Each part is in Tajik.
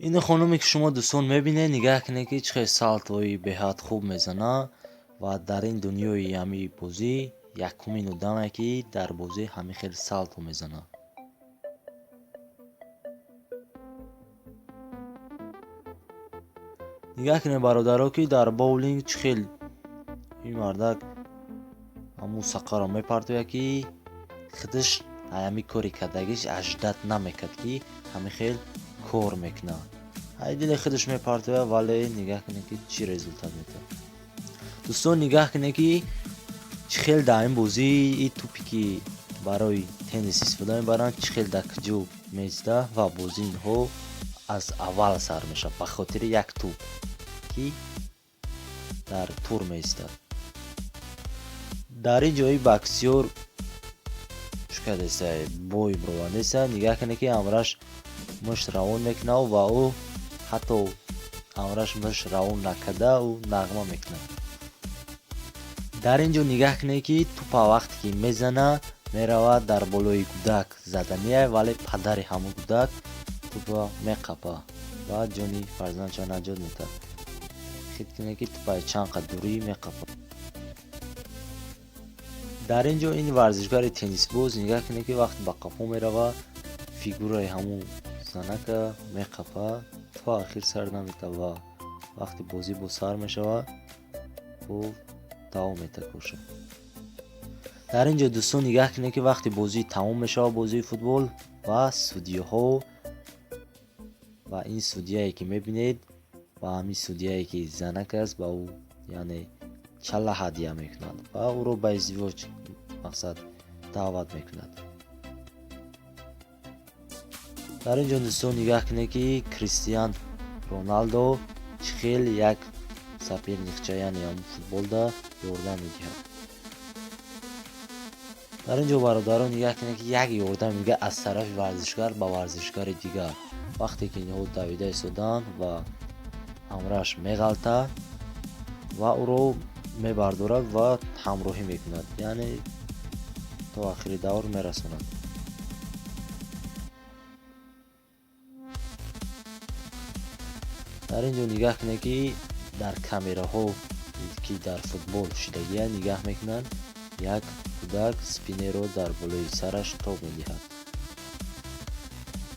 Ин хонуме, ки шумо, дӯстон, мебинед, нигаҳ кунед, ки чӣ хел салтои беҳад хуб мезанад ва дар ин дунёи ҳамин бозӣ якумин одаме, ки дар бозӣ ҳамин хел салто мезанад. Нигаҳ кунед, бародаро, ки дар боулинг чӣ хел ин мардак ҳамун сақаро мепартояд, ки худаш ҳамин кори кардагиш аждат намекард, ки ҳамин хел кор мекунад. Ай дили худаш мепартояд, вале нигаҳ кунед, ки чӣ результат метавад. Дӯстон, нигаҳ кунед, ки чӣ хел дар ин бозӣ и тӯпе, ки барои теннис истифода мебаранд, чӣ хел дар куҷо меистад ва бозии инҳо аз аввал сар мешавад ба хотири як тӯп, ки дар тур меистад. Дар ин ҷои боксёр чӣ кардеста, бой бировардеста. Нигаҳ кунед, ки ҳамраш мушт равон мекунад ва ӯ ҳатто ҳамраш мушт равон накарда, ӯ нағма мекунад. Дар ин ҷо нигаҳ кунед, ки тӯпа вақте ки мезана, меравад дар болои гудак задания, вале падари ҳамун гудак тӯпа меқапа ва ҷони фарзандша наҷот медиҳад. Хит кунед, ки тӯпаи чанд қад дурӣ меқапад. Дар ин ҷо ин варзишгари теннисбоз, нигаҳ кунед, ки вақте ба қафо меравад, фигураи ҳамун занака меқапа, то ахир сар наметавад ва вақте бозӣ боз сар мешавад, ӯ давом метавад коша. Дар ин ҷо, дӯстон, нигаҳ кунед, ки вақте бозӣ тамом мешавад, бозии футбол, ва судяҳо ва ин судяе, ки мебинед, ба ҳамин судяе, ки занак аст, ба ӯ яъне чала ҳадя мекунад ва ӯро ба издивоҷ мақсад даъват мекунад. Дар ин ҷо, дӯстон, нигаҳ кунед, ки Кристиан Роналдо чӣ хел як соперникча, яъне ҳамун футболда ёрдам медиҳад. Дар ин ҷо, бародарон, нигаҳ кунед, ки як ёрдам дига аз тарафи варзишгар ба варзишгари дигар, вақте ки инҳо давида истоданд ва ҳамраҳаш меғалтад ва ӯро мебардорад ва ҳамроҳӣ мекунад, яъне то ахири давр мерасонад. Дар ин ҷо нигаҳ кунед, ки дар камераҳо, ки дар футбол шидагия, нигаҳ мекунанд, як кӯдак спиннерро дар болои сараш тоб медиҳад.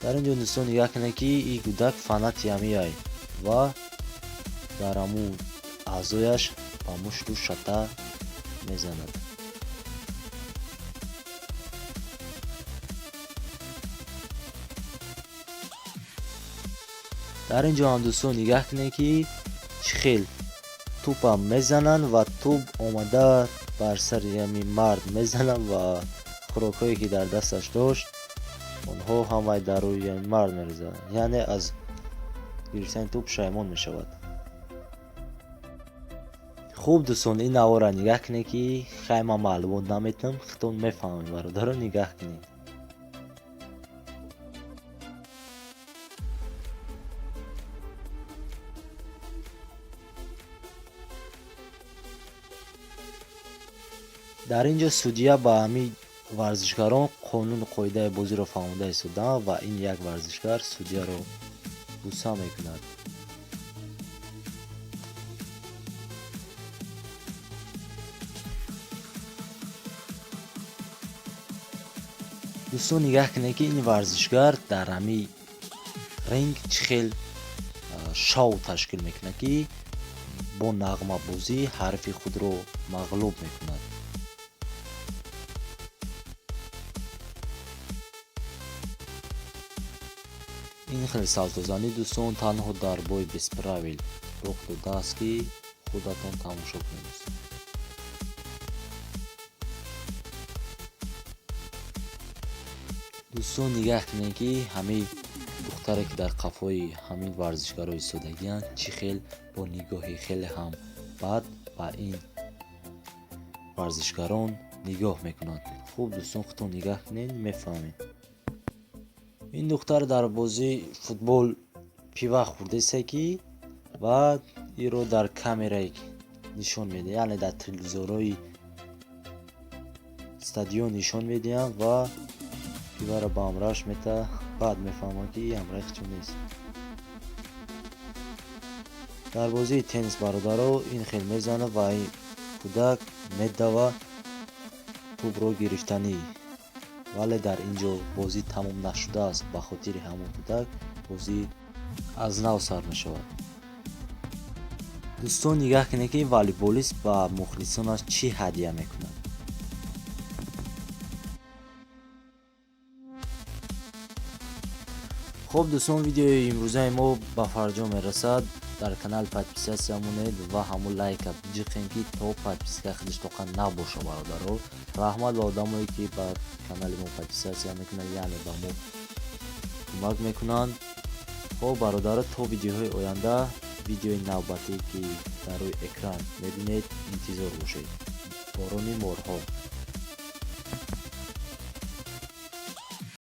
Дар ин ҷо, дӯстон, нигаҳ кунед, ки ин кӯдак фанати ҳамиай ва дар ҳамун аъзояш ба мушту шата мезанад. Дар ин ҷо ҳам, дӯстон, нигаҳ кунед, ки чӣ хел тӯпа мезананд ва тӯп омада бар сари ҳамин мард мезананд ва хӯрокҳое, ки дар дасташ дошт, онҳо ҳамаи дар рӯи ҳамин мард мерезанд, яъне аз гирифтани тӯп пушаймон мешавад. Хуб, дӯстон, ин наворро нигаҳ кунед, ки хай ман маълумот наметиҳам, худтон мефаҳмед, бародаро, нигаҳ кунед. Дар ин ҷо судя ба ҳамин варзишгарон қонуну қоидаи бозиро фаҳмода истодаанд ва ин як варзишгар судяро буса мекунад. Дӯстон, нигаҳ кунед, ки ин варзишгар дар ҳамин ринг чӣ хел шоу ташкил мекунад, ки бо нағмабозӣ ҳарифи худро мағлуб мекунад. Ин хел салтозанӣ, дӯстон, танҳо дар бой без правил рух додааст, ки худатон тамошо кунед, дӯстон. Дӯстон, нигаҳ кунед, ки ҳамин духтаре, ки дар қафои ҳамин варзишгаро истодагианд, чӣ хел бо нигоҳи хеле ҳам бад ба ин варзишгарон нигоҳ мекунанд. Хуб, дӯстон, худтон нигаҳ кунед, мефаҳмед. Ин духтар дар бозии футбол пива хӯрдеста, ки ва инро дар камерае нишон медиҳад, яъне дар телевизорҳои стадион нишон медиҳанд ва пиваро ба ҳамроҳаш метаҳад. Баъд мефаҳманд, ки ин ҳамроҳи худшон нест. Дар бозии теннис, бародаро, ин хел мезанад ва ин кӯдак медава тӯбро гирифтанӣ, вале дар ин ҷо бозӣ тамом нашудааст. Ба хотири ҳамон кӯдак бозӣ аз нав сар мешавад. Дӯстон, нигаҳ кунед, ки волейболист ба мухлисонаш чӣ ҳадя мекунад. Хуб, дӯстон, видеои имрӯзаи мо ба фарҷом мерасад. Дар канал подписаться монед ва ҳамун лайка биҷиқем, ки то подписка худаш тоқа набоша. Бародаро, раҳмат ба одамое, ки ба канали мо подписаться мекунанд, яъне ба мо кӯмак мекунанд. Хоб, бародаро, то видеоҳои оянда, видеои навбатӣ, ки дар рӯи экран мебинед, интизор бошед. Борони морҳо.